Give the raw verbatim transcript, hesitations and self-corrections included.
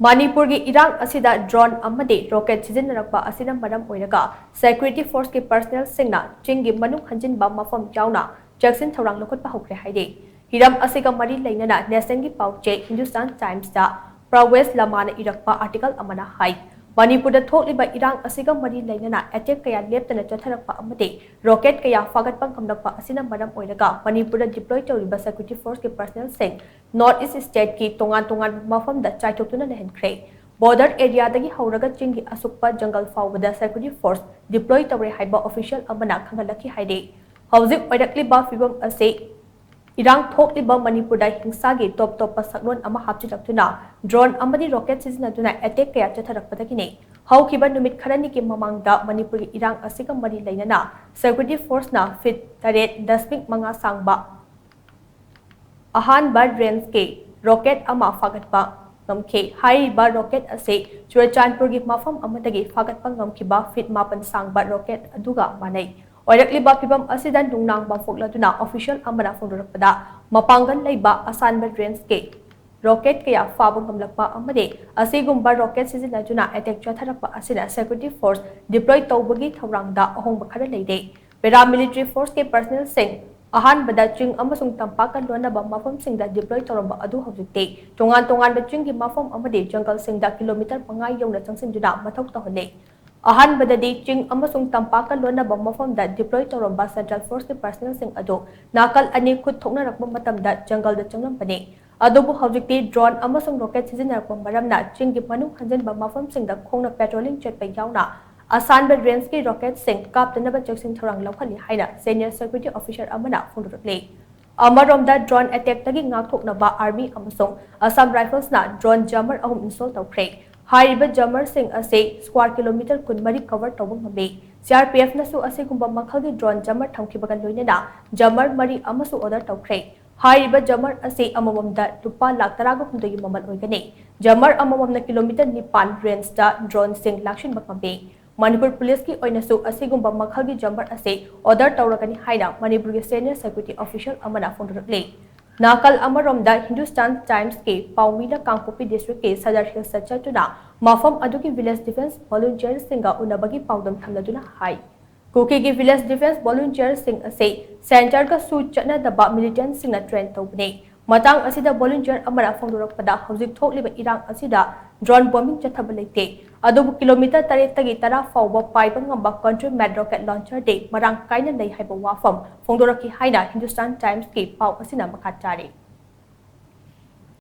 ꯃꯅꯤꯄꯨꯔꯒꯤ ꯏꯔꯥꯡ ꯑꯁꯤꯗ drone ꯑꯃꯗꯤ rocket ꯁꯤꯖꯤꯟꯅꯔꯛꯄ ꯑꯁꯤꯅ ꯃꯔꯝ ꯑꯣꯏꯔꯒ security forceꯀꯤ personnelꯁꯤꯡꯅ ꯆꯤꯡꯒꯤ ꯃꯅꯨꯡ ꯍꯟꯖꯤꯟꯕ ꯃꯐꯝ ꯌꯥꯎꯅ ꯆꯦꯛꯁꯤꯟ ꯊꯧꯔꯥꯡ ꯂꯧꯈꯠꯄ ꯍꯧꯈ꯭ꯔꯦ ꯍꯥꯏꯔꯤ꯫ ꯍꯤꯔꯝ ꯑꯁꯤꯒ ꯃꯔꯤ ꯂꯩꯅꯅ nationꯒꯤ ꯄꯥꯎꯆꯦ Hindustan Timesꯇ ꯄ꯭ꯔꯥꯋꯦꯁ ꯂꯃꯥꯅ ꯏꯔꯛꯄ article ꯑꯃꯅ ꯍꯥꯏ, ꯃꯅꯤꯄꯨꯔꯗ ꯊꯣꯛꯂꯤꯕ ꯏꯔꯥꯡ ꯑꯁꯤꯒ ꯃꯔꯤ ꯂꯩꯅꯅ attack ꯀꯌꯥ ꯂꯦꯞꯇꯅ ꯆꯠꯊꯔꯛꯄ ꯑꯃꯗꯤ rocket ꯀꯌꯥ ꯐꯥꯒꯠꯄ ꯉꯝꯂꯛꯄ ꯑꯁꯤꯅ ꯃꯔꯝ ꯑꯣꯏꯔꯒ ꯃꯅꯤꯄꯨꯔꯗ deploy ꯇꯧꯔꯤꯕ security forceꯀꯤ personnelꯁꯤꯡ North East stateꯀꯤ ꯇꯣꯉꯥꯟ ꯇꯣꯉꯥꯟꯕ ꯃꯐꯝꯗ ꯆꯥꯏꯊꯣꯛꯇꯨꯅ ꯂꯩꯍꯟꯈ꯭ꯔꯦ꯫ Border areaꯗꯒꯤ ꯍꯧꯔꯒ ꯆꯤꯡꯒꯤ ꯑꯁꯨꯛꯄ ꯖꯪꯒꯜ ꯐꯥꯎꯕꯗ security force deploy ꯇꯧꯔꯦ ꯍꯥꯏꯕ official ꯑꯃꯅ ꯈꯪꯍꯜꯂꯛꯈꯤ ꯍꯥꯏꯔꯤ꯫ ꯍꯧꯖꯤꯛ ꯑꯣꯏꯔꯛꯂꯤꯕ ꯐꯤꯕꯝ ꯑꯁꯤ ꯏꯔꯥꯡ ꯊꯣꯛꯂꯤꯕ ꯃꯅꯤꯄꯨꯔꯗ ꯍꯤꯡꯁꯥꯒꯤ ꯇꯣꯞ ꯇꯣꯞꯄ ꯁꯛꯂꯣꯟ ꯑꯃ ꯍꯥꯞꯆꯤꯜꯂꯛꯇꯨꯅ drone ꯑꯃꯗꯤ rocket ꯁꯤꯖꯤꯟꯅꯗꯨꯅ attack ꯀꯌꯥ ꯆꯠꯊꯔꯛꯄꯗꯒꯤꯅꯤ꯫ ꯍꯧꯈꯤꯕ ꯅꯨꯃꯤꯠ ꯈꯔꯅꯤꯒꯤ ꯃꯃꯥꯡꯗ ꯃꯅꯤꯄꯨꯔꯒꯤ ꯏꯔꯥꯡ ꯑꯁꯤꯒ ꯃꯔꯤ ꯂꯩꯅꯅ security forceꯅ feet ꯇꯔꯦꯠ ꯗꯁꯃꯤꯛ ꯃꯉꯥ ꯁꯥꯡꯕ ꯑꯍꯥꯟꯕ rangeꯀꯤ rocket ꯑꯃ ꯐꯥꯒꯠꯄ ꯉꯝꯈꯤ꯫ ꯍꯥꯏꯔꯤꯕ rocket ꯑꯁꯤ ꯆꯨꯔꯆꯥꯟꯄꯨꯔꯒꯤ ꯃꯐꯝ ꯑꯃꯗꯒꯤ ꯐꯥꯒꯠꯄ ꯉꯝꯈꯤꯕ feet ꯃꯥꯄꯟ ꯁꯥꯡꯕ rocket ꯑꯗꯨꯒ ꯃꯥꯟꯅꯩ꯫ ꯑꯣꯏꯔꯛꯂꯤꯕ ꯐꯤꯚꯝ ꯑꯁꯤꯗ ꯅꯨꯡꯅꯥꯡꯕ ꯐꯣꯡꯂꯗꯨꯅ official ꯑꯃꯅ ꯐꯣꯡꯗꯣꯔꯛꯄꯗ, ꯃꯄꯥꯡꯒꯜ ꯂꯩꯕ ꯑꯁꯥꯟꯕ rangeꯀꯤ rocket ꯀꯌꯥ ꯐꯥꯕ ꯉꯝꯂꯛꯄ ꯑꯃꯗꯤ ꯑꯁꯤꯒꯨꯝꯕ rocket ꯁꯤꯖꯤꯟꯅꯗꯨꯅ attack ꯆꯠꯊꯔꯛꯄ ꯑꯁꯤꯅ security force deploy ꯇꯧꯕꯒꯤ ꯊꯧꯔꯥꯡꯗ ꯑꯍꯣꯡꯕ ꯈꯔ ꯂꯩꯔꯦ꯫ Paramilitary forceꯀꯤ personnelꯁꯤꯡ ꯑꯍꯥꯟꯕꯗ ꯆꯤꯡ ꯑꯃꯁꯨꯡ ꯇꯝꯄꯥꯛꯀ ꯂꯣꯟꯅꯕ ꯃꯐꯝꯁꯤꯡꯗ deploy ꯇꯧꯔꯝꯕ ꯑꯗꯨ ꯍꯧꯖꯤꯛꯇꯤ ꯇꯣꯉꯥꯟ ꯇꯣꯉꯥꯟꯕ ꯆꯤꯡꯒꯤ ꯃꯐꯝ ꯑꯃꯗꯤ ꯖꯪꯒꯜꯁꯤꯡꯗ ꯀꯤꯂꯣꯃꯤꯇꯔ ꯃꯉꯥ ꯌꯧꯅ ꯆꯪꯁꯤꯟꯗꯨꯅ ꯃꯊꯧ ꯇꯧꯍꯜꯂꯤ꯫ ꯑꯍꯥꯟꯕꯗꯗꯤ ꯆꯤꯡ ꯑꯃꯁꯨꯡ ꯇꯝꯄꯥꯛꯀ ꯂꯣꯟꯅꯕ ꯃꯐꯝꯗ deploy ꯇꯧꯔꯝꯕ central forceꯀꯤ personnelꯁꯤꯡ ꯑꯗꯨ ꯅꯥꯀꯜ ꯑꯅꯤ ꯈꯨꯠ ꯊꯣꯛꯅꯔꯛꯄ ꯃꯇꯝꯗ ꯖꯪꯒꯜꯗ ꯆꯪꯂꯝꯕꯅꯤ꯫ ꯑꯗꯨꯕꯨ ꯍꯧꯖꯤꯛꯇꯤ drone ꯑꯃꯁꯨꯡ rocket ꯁꯤꯖꯤꯟꯅꯔꯛꯄ ꯃꯔꯝꯅ ꯆꯤꯡꯒꯤ ꯃꯅꯨꯡ ꯍꯟꯖꯤꯟꯕ ꯃꯐꯝꯁꯤꯡꯗ ꯈꯣꯡꯅ patrolling ꯆꯠꯄ ꯌꯥꯎꯅ ꯑꯁꯥꯟꯕ rangeꯀꯤ rocketꯁꯤꯡ ꯀꯥꯞꯇꯅꯕ ꯆꯦꯛꯁꯤꯟ ꯊꯧꯔꯥꯡ ꯂꯧꯈꯠꯂꯤ ꯍꯥꯏꯅ senior security officer ꯑꯃꯅ ꯐꯣꯡꯗꯣꯔꯛꯂꯤ꯫ ꯑꯃꯔꯣꯝꯗ drone attackꯇꯒꯤ ꯉꯥꯛꯊꯣꯛꯅꯕ Army ꯑꯃꯁꯨꯡ Assam Riflesꯅ drone jammer ꯑꯍꯨꯝ install ꯇꯧꯈ꯭ꯔꯦ꯫ ꯍꯥꯏꯔꯤꯕ jammerꯁꯤꯡ ꯑꯁꯤ square kilometre ꯀꯨꯟꯃꯔꯤ cover ꯇꯧꯕ ꯉꯝꯃꯤ꯫ CRPFꯅꯁꯨ ꯑꯁꯤꯒꯨꯝꯕ ꯃꯈꯜꯒꯤ drone jammer ꯊꯝꯈꯤꯕꯒ ꯂꯣꯏꯅꯅ jammer ꯃꯔꯤ ꯑꯃꯁꯨ order ꯇꯧꯈ꯭ꯔꯦ꯫ ꯍꯥꯏꯔꯤꯕ jammer ꯑꯁꯤ ꯑꯃꯃꯝꯗ ꯂꯨꯄꯥ ꯂꯥꯈ ꯇꯔꯥꯒ ꯍꯨꯝꯗꯣꯏꯒꯤ ꯃꯃꯜ ꯑꯣꯏꯒꯅꯤ꯫ Jammer ꯑꯃꯃꯝꯅ kilometre ꯅꯤꯄꯥꯟ rangeꯇ droneꯁꯤꯡ ꯂꯥꯛꯁꯤꯟꯕ ꯉꯝꯃꯤ꯫ ꯃꯅꯤꯄꯨꯔ ꯄꯨꯂꯤꯁꯀꯤ ꯑꯣꯏꯅꯁꯨ ꯑꯁꯤꯒꯨꯝꯕ ꯃꯈꯜꯒꯤ jammer ꯑꯁꯤ order ꯇꯧꯔꯒꯅꯤ ꯍꯥꯏꯅ ꯃꯅꯤꯄꯨꯔꯒꯤ senior security official ꯑꯃꯅ ꯐꯣꯡꯗꯣꯔꯛꯂꯤ꯫ ꯅꯥꯀꯜ ꯑꯃꯔꯣꯝꯗ Hindustan Timesꯀꯤ ꯄꯥꯎꯃꯤꯅ ꯀꯥꯡꯄꯣꯛꯄꯤ districtꯀꯤ Sadar Hillsꯇ ꯆꯠꯇꯨꯅ ꯃꯐꯝ ꯑꯗꯨꯒꯤ village defence volunteerꯁꯤꯡꯒ ꯎꯅꯕꯒꯤ ꯄꯥꯎꯗꯝ ꯊꯝꯂꯗꯨꯅ ꯍꯥꯏ꯫ ꯀꯨꯀꯤꯒꯤ village defence volunteerꯁꯤꯡ ꯑꯁꯤ centreꯒꯁꯨ ꯆꯠꯅꯗꯕ militantꯁꯤꯡꯅ train ꯇꯧꯕꯅꯤ꯫ ꯃꯇꯥꯡ ꯑꯁꯤꯗ volunteer ꯑꯃꯅ ꯐꯣꯡꯗꯣꯔꯛꯄꯗ, ꯍꯧꯖꯤꯛ ꯊꯣꯛꯂꯤꯕ ꯏꯔꯥꯡ ꯑꯁꯤꯗ drone bombing ꯆꯠꯊꯕ ꯂꯩꯇꯦ, ꯑꯗꯨꯕꯨ kilometre ꯇꯔꯦꯠꯇꯒꯤ ꯇꯔꯥ ꯐꯥꯎꯕ ꯄꯥꯏꯕ ꯉꯝꯕ Countrymat rocket launcherꯗꯤ ꯃꯔꯥꯡ ꯀꯥꯏꯅ ꯂꯩ ꯍꯥꯏꯕ ꯋꯥꯐꯝ ꯐꯣꯡꯗꯣꯔꯛꯈꯤ ꯍꯥꯏꯅ Hindustan Timesꯀꯤ ꯄꯥꯎ ꯑꯁꯤꯅ ꯃꯈꯥ ꯇꯥꯔꯤ꯫